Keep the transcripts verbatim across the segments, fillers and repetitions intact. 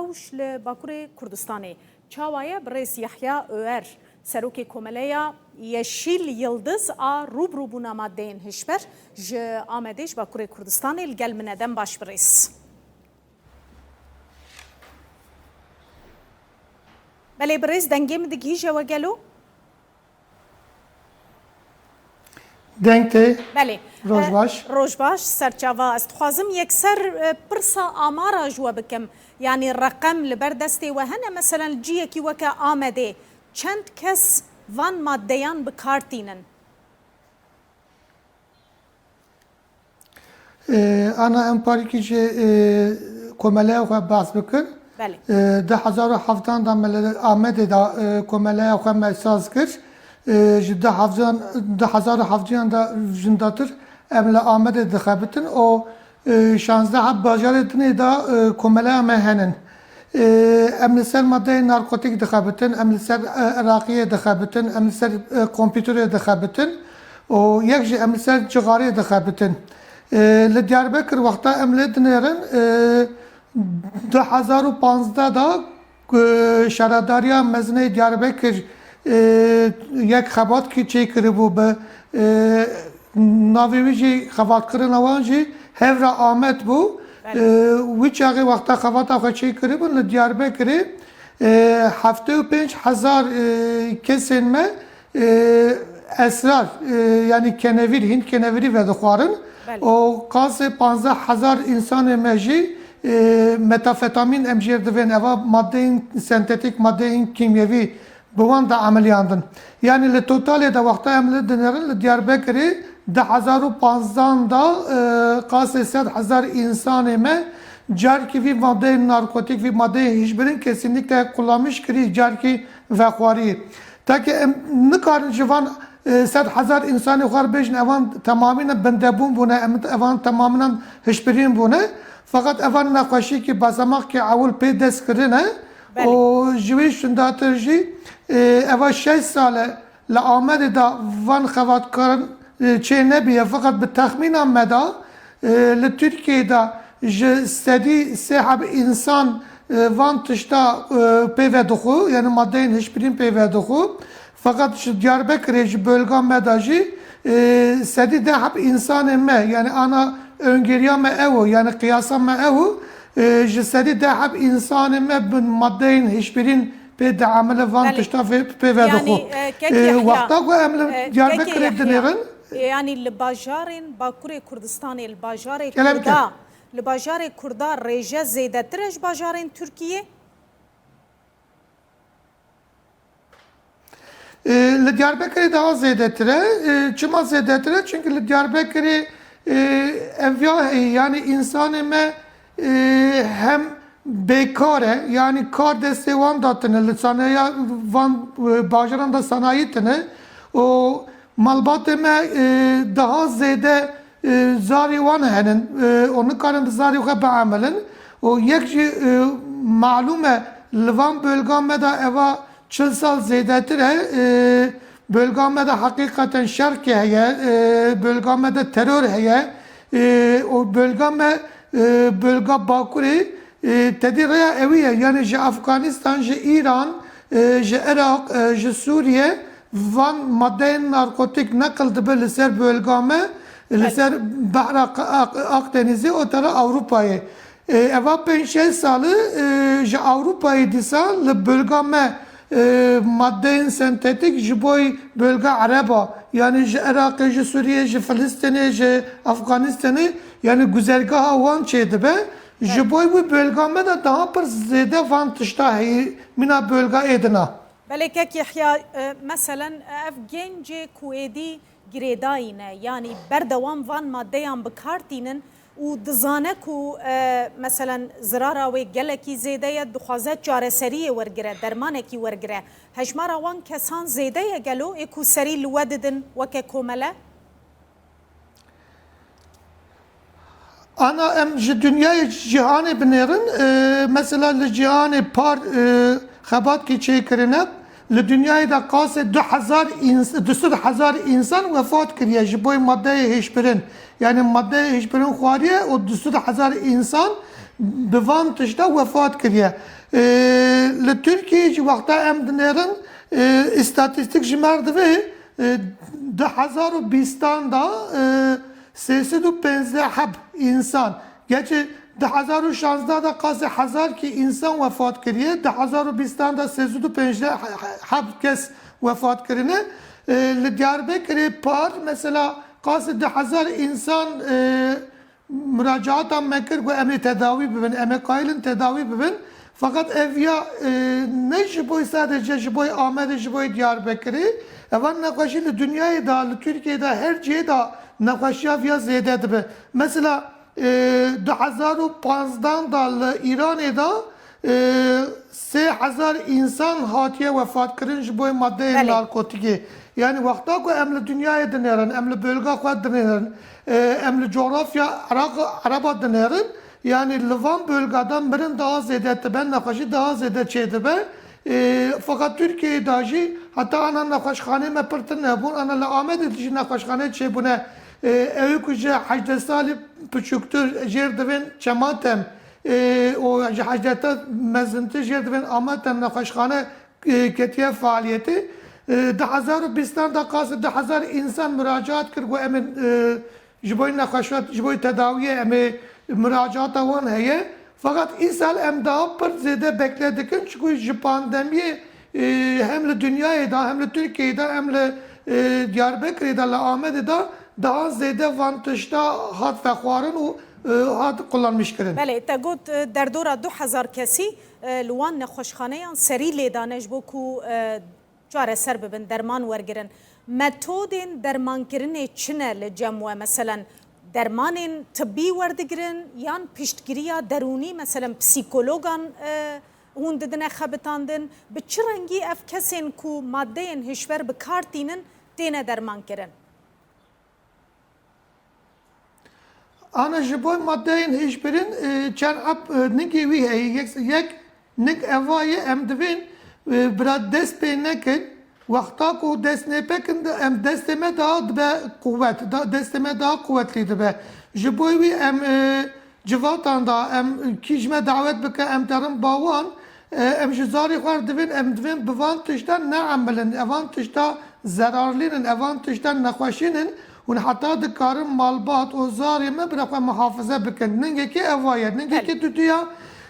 Rewş li Bakurê Kurdistanê çawa ye? Birêz Yahya Öer, Serokê Komeleya Yeşîl Yildiz a rûbirûbûna madeyên hişber ji Amedê ji Bakurê Kurdistanê li gel min e. Dem baş birêz. Belê birêz, dengê min digihîje we gelo? Deng tê. Belê. Roj E, baş. Roj baş, serçava. Ez dixwazim yekser, e, pirsa amara ji we bikim. Yanî reqem li ber destê we hene? Meselen li ciyekî weke Amedê çend kes van maddeyan bi kar tînin? Ee, ana em parîkî ji, e, komeleya xwe behs bikin. Belê. Ee, du hezar û hevdehan da me li Amedê da, e, komeleya xwe me saz kir. Ee, ji du hevdehan, du hezar û hevdehan da jindatir em li Amedê dixebitin. O, e, şazdeh heb bajarê dinê da, e, komeleya me henin. Ee, em li ser madeyê narkotîk dixebitin, em li ser, e, iraqiyê dixebitin, em li ser, e, kompîterê dixebitin û yek jî em li ser cixarê dixebitin. Ee, li Diyarbekir wexta em lê dinêrin, e, du hezar û panzdeh da, e, Şaredariya Mezinê Diyarbekir, e, yek xebat ki çêkiribû bi, e, navê wî jî xebatkirina wan jî Hevra Amed bû. Belê. E, wî çaxê wexta xebata xwe çêkiribûn li Diyarbekirê, e, heftê û pênc hezar, e, kesên me, e, esrar, e, yanî kenevîr, hîn kenevîrî vedixwarin. Belê. Û qasê panzdeh hezar însanê me jî, e, metafetamîn em jê divên, eva madeyên sentetîk, madeyên kîmyevî bi wan de emeliyandin. Yanî li totalê de wexta em li dinêrin li Diyarbekirê du hezar û panzdan da, e, qasê sed hezar însanê me carkî vî madeyên narkotîk, vî madeyên hişbirîn kesînlikle kullanmiş kirî, carkî vexwarî. Takî em nikarin ji van, e, sed hezar însanê xwe re bêjin evan temamî ne bindebûn bûne, em, evan temamînan hişbirîn bûne. Feqet evan nexweşîkî basamakê ewil pê dest kirine. Belê. Û ji wî şindatir jî, e, eva şeş sal e li Amedê de van xebatkaran, e, çê nebîye. Feqet bi texmîna me de, e, li Tirkiyeyê de ji sedî sê heb însan, e, van tişta, e, pê vedixwe, yanî madeyên hişbirîn pê vedixwe. Feqet ji Diyarbekirê, ji bölga me de jî, e, sedî deh heb însanê me, yanî ana öngeriya me ew o, yanî qiyasa me ew o, e, ji sedî deh heb însanê me bi madeyên hişbirîn pê diemile van Belê. tişta pê, pê vedixwe. Yanî, e, kek E, Yahya, wexta ku em li e, Diyarbekirê kek Yahya. dinêrin. E, yanî li bajarên Bakurê Kurdistanê, li bajarê Kerem Kurda, ker. li bajarê Kurda rêje zêdetir e ji bajarên Tirkiyê? E, li Diyarbekirê daha zêdetir e. E, çima zêdetir e? Çünkü li Diyarbekirê, e, ev ya heye, yanî însanê me, e, hem bêkar e, yanî kar destê wan de tine, li sanayiya van, e, bajaran de sanayî tine û malbatê me, e, daha zêde, e, zarê wan henin, e, û nikarin bi zarê xwe biemilin. Û yek jî, e, malûm e, li van bölga me de eva çil sal zêdetir e. E, bölga me de heqîqeten şerkê heye, e, bölga me de teror heye, e, û bölga me, e, bölga Bakurê, e, tedî rêya ewî ye. Yanî ji Afganistan, ji Îran, e, ji Iraq, e, ji Sûriye van madeyên narkotîk neqil dibe li ser bölga me, li Belê. ser behra Ak-, Akdenîzê û tera Ewropayê. E, eva pênc şeş sal e, e, ji Ewropayê dîsa li bölga me, e, madeyên sentetîk ji boy bölga Ereba, yanî ji Iraqê, ji Sûriyê, ji Filistînê, ji Afganistanê, yanî guzergaha wan çêdibe. Ji Evet. boy wî bölga me de daha pir zêde van tişta heyî mîna bölga êdina. Belê kek Yehya, e, meselen, ev gencê ku êdî girêdayî ne, yanî berdewam van maddeyan bi kar tînin û dizane ku, e, meselen, zirara wê gelekî zêde ye, dixwaze çareseriyê wergire, dermanekî wergire. Hejmara wan kesan zêde ye gelo, ê ku serî li we didin weke komele? Ana em ji dinyayê cîhanê binêrin, e, mesela li cîhanê par, e, xebatkî çêkirine, li dinyayê de qasê du hezar ins-, du sed hezar însan wefat kiriye ji bo madeyê hişbirin. Yani madeyê hişbirin xwariye û du sed hezar însan bi van tişta wefat kiriye. E, li Tirkiyeyê jî wexta em dinêrin, e, îstatîstîk ji me re divê, e, du hezar û bîstan da, e, sê sed û pênzdeh heb însan. Gerçi du hezar û şazdeh da qasê hezar kî însan wefat kiriye, du hezar û bîstan da sê sed û pênzdeh heb kes wefat kirine. E, li Diyarbekirê par, mesela, qasê du hezar însan, e, muracaata me kir ku em ê tedawî bibin, em ê qayilin tedawî bibin. Feqet ev ya, e, ne ji bo sadece ji bo Amedê, ji bo Diyarbekirê. Evan nexweşî li dinyayê de, li Tirkiyeyê de, her cihê de nexweşiya viya zêde dibe. Mesela, e, du hezar û panzdeh da li Îranê de, e, sê hezar însan hatiye wefatkirin ji bo madeyên Belê. narkotîkê. Yani wexta ku em li dinyayê dinêrin, em li bölga xwe dinêrin, e, em li coğrafya Iraq, Ereba dinêrin, yani li van bölgada mirin daha zêde dibe, nexweşî daha zêde çêdibe. E, feqet Tirkiyeyê de jî heta ana nexweşxanê me pir tune bûn, ana li Amedê jî nexweşxane çêbûne. E, ew ku ji hejdeh salî piçûktir jêr divên Çematem, e, û ji hejdeh mezintir jêr divên Amatem nexweşxane, e, ketiye faaliyetê. E, du hezar û bîstan da qasê du hezar însan muracaat kir ku em ê, e, ji bo nexweşat, ji bo tedawiyê em ê muracaata wan heye. Feqet îsal em daha pir zêde bekle dikin, çiku ji pandemiyê, e, hem li dinyayê de, hem li Tirkiyeyê de, hem li, e, Diyarbekirê de, li Amedê de daha zêde van tişta hat vexwarin û, e, hat kullanmiş kirin. Belê, te got, e, derdora du hezar kesî, e, li wan nexweşxaneyan serî lêdane ji bo ku, e, çareser bibin, derman wergirin. Metodên dermankirinê çi ne li cem we? Meselen, dermanên tibbî werdigirin yan piştgiriya derûnî, meselen, psîkologan, e, hûn didine xebitandin? Bi çi rengî ev kesên ku madeyên hişber bi kar tînin, têne dermankirin? Ana ji bo madeyên hişbirîn, e, çend ep, e, nigê wî heye. Yek, yek nig eva ye, em divên, e, bira dest pê nekin. Wexta ku dest nê pê kin de, em destê me daha dibe quwet, da, destê me daha quwetlî dibe. Ji bo wî em, e, civatan da, em kî ji me dawet bike, em derin ba wan, e, em ji zarê xwe re divên, em divên bi van tiştan neemilin. Evan tişta zerarlîn in, evan tişta nexweşîn in. Hûn heta dikarin malbat û zarê me bira xwe muhafize bikin. Ningekî eva ye, ningekî Belê. duduya.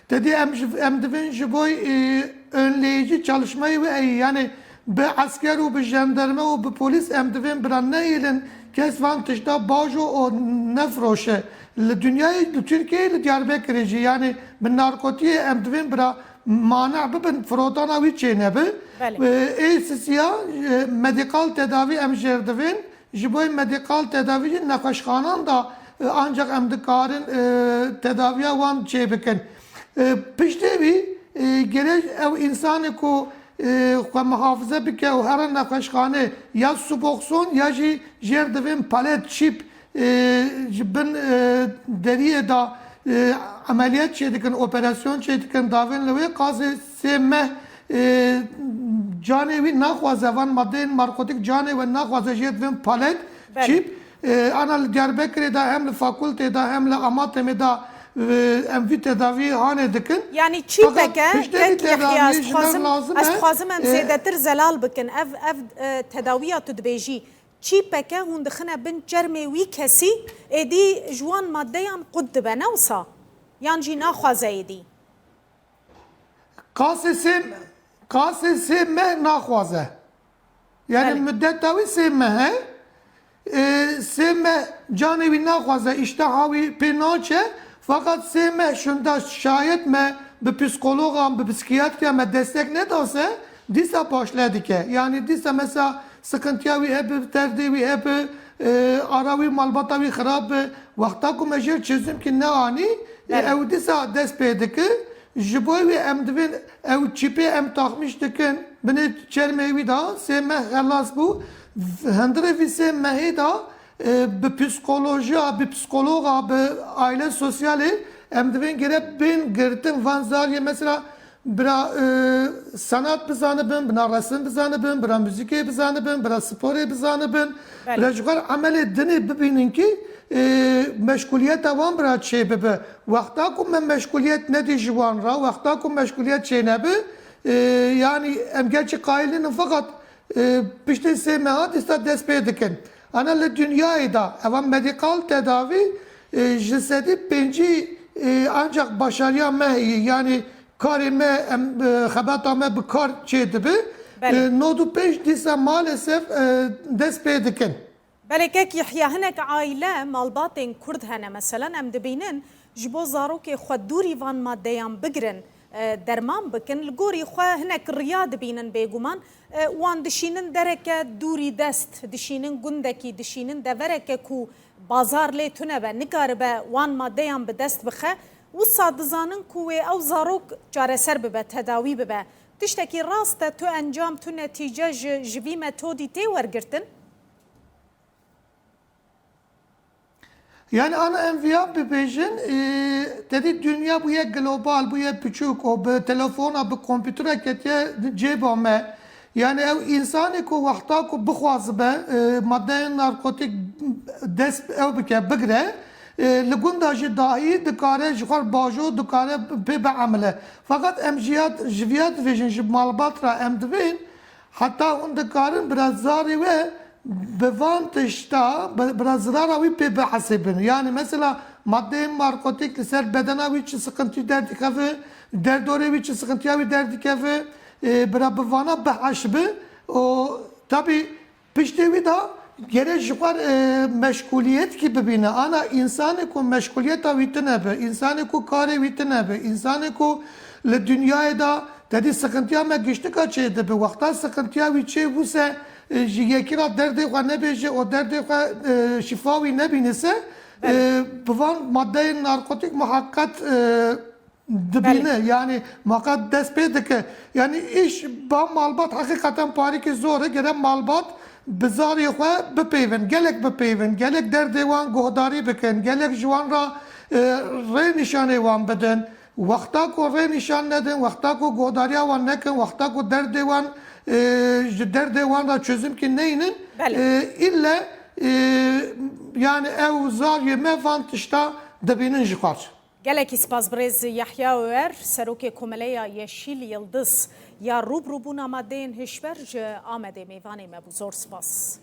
Te dî em ji, em divên ji bo, e, önleyici çalışmayı ve, e, yani bi esker û bi jandarma û bi polîs em divên bira nehêlin kes van tişta bajo û nefiroşe. Li dinyayê, li Tirkiyeyê, li Diyarbekirê jî, yani bi narkotiyê em divên bira mane bibin, firotana wî çênebe. Belê. E, ê sisiya, e, medikal tedavî em jêr divên. Ji bo medikal tedavî jî nexweşxanan da, e, ancak em dikarin, e, tedaviya wan çêbikin. E, piştê wî, e, gerek ew însanê ku, e, xwe muhafize bike û here nexweşxane ya Suboxson ya jî jêr divên palet çîp, e, ji bin, e, deriyê da, e, emeliyat çêdikin, operasyon çêdikin, davên li wê qasê sê meh, e, canê wî naxwaze, van madeyên narkotik canê we naxwaze, jê divên palet, Belê. çîp, e, ana li Diyarbekirê de hem li fakultê de hem li Amatemê de, e, em vî tedavî hanê dikin. Yani çîpeke, Fakat piştê vî kek Yehya, tedaviyê ez ji me dixwazim, lazim ez e, dixwazim em e, zêdetir zelal bikin. Ev, ev, e, tedawiya tu dibêjî, çîpeke hûn dixine bin çermê wî kesî, êdî ji wan madeyan qut dibe, ne wisa? Yan jî naxwaze êdî? Qasê sê, qasê sê meh naxwaze. Yani Belê. Muddeta wî sê meh e. E, sê meh canê wî naxwaze, îşteha wî pê naçe. Fakat sê meh şunda şayet me bi psikologan, bi psikiyatriya me destek nedase, dîsa başle dike. Yani dîsa mesela sıkıntıya wî hebe, terdê wî hebe, e, ara wî malbata wî xirab be. Wexta ku me jêr çözümkî neanî, e, Belê. ew dîsa dest pê dike. Ji bo wê em divên ew çîpê em taxmîş dikin, binê çermê wî de sê meh xelas bû. Hundirê vî sê mehê de, e, bi psikolojiya, bi psikologa, bi aile sosyalê em divên gere bên girtin van zariyê. Mesela bira, e, sanat bizanibin, bira resim bizanibin, bira muzîkê bizanibin, bira sporê bizanibin, Belê. bira ji xwe re emelê dinê bibînin ki e, meşguliyeta wan bira çê bibe. Wexta ku me meşguliyet nedî ji wan re, wexta ku meşguliyet çê nebe, e, yanî em gerçî qayil nînin, feqet, e, piştê sê meha dîsa dest pê dikin. Ana li dinyayê de eva medîkal tedavî, e, ji sedî pêncî, e, ancak başariya me heye, yanî karê me, em, e, xebata me bi kar çê dibe. Belê. E, nod û pênc dîsa maalesef, e, dest pê dikin. Belê kek Yehya, hinek aîle, malbatên Kurd hene, meselan, em dibînin ji bo zarokê xwe dûrî van maddeyan bigirin, e, derman bikin, li gorî xwe hinek riya dibînin bêguman. E, wan dişînin dereke dûrî dest, dişînin gundekî, dişînin devereke ku bazar lê tune be, nikaribe wan maddeyan bi dest bixe. Wisa dizanin ku wê ew zarok çareser bibe, tedawî bibe. Tiştekî rast e, tu encam, tu netîce ji, ji vî metodî tê wergirtin? Yani ana em viya bibêjin, e, te dî dinya bûye global, bûye piçûk û bi telefona, bi kompîtera ketiye cêba me. Yani ew însanê ku wexta ku bixwazibe, e, maddeyên narkotik dest ew bike, bigre, e, li gunda jî dahî dikare ji xwe bajo dikare pê biemile. Feqet em ji ya, ji viya dibêjin, ji malbat re em dibên, heta hûn dikarin bira zarê we bi van tişta, bi, bira zirara wî pê bihesibin. Yani mesela madeyên narkotik li ser bedena wî çi sıkıntı derdikeve, derdorê wî çi sıkıntıya wî derdikeve, e, bira bi vana biheş bi. O tabi piştê wî de gere ji xwe, e, meşguliyet kî bibîne. Ana însanê ku meşguliyeta wî tune be, însanê ku karê wî tune be, însanê ku li dinyayê de tedî sıkıntıya me giştika çê dibe. Wexta sıkıntıya wî çê bûse, e, ji yekî re derdê xwe nebêje û derdê xwe, e, şifa wî nebînise, e, Belê. Bi van maddeyên narkotik muhaqqet, e, dibîne. Belê. Yani muhaqqet dest pê dike. Yani îş ba malbat heqîqeten parîkî zor e. Gere malbat bi zarê xwe bipeyvin. Gelek bipeyvin. Gelek derdê wan guhdarî bikin. Gelek ji wan re, e, rê nîşanê wan bidin. Wexta ku rê nîşan nedin, wexta ku guhdariya wan nekin, wexta ku derdê wan, e, ji derdê wan re çözümkî neynin, Belê. e, îlle, e, yani ew zariyê me van tişta dibînin ji xwe. Gelekî spas birêz Yehya Oyer, serokê Komeleya Yeşîl Yildiz ya rûbirûbûna madeyên hişber ji Amedê mêvanê me bû. Zor spas.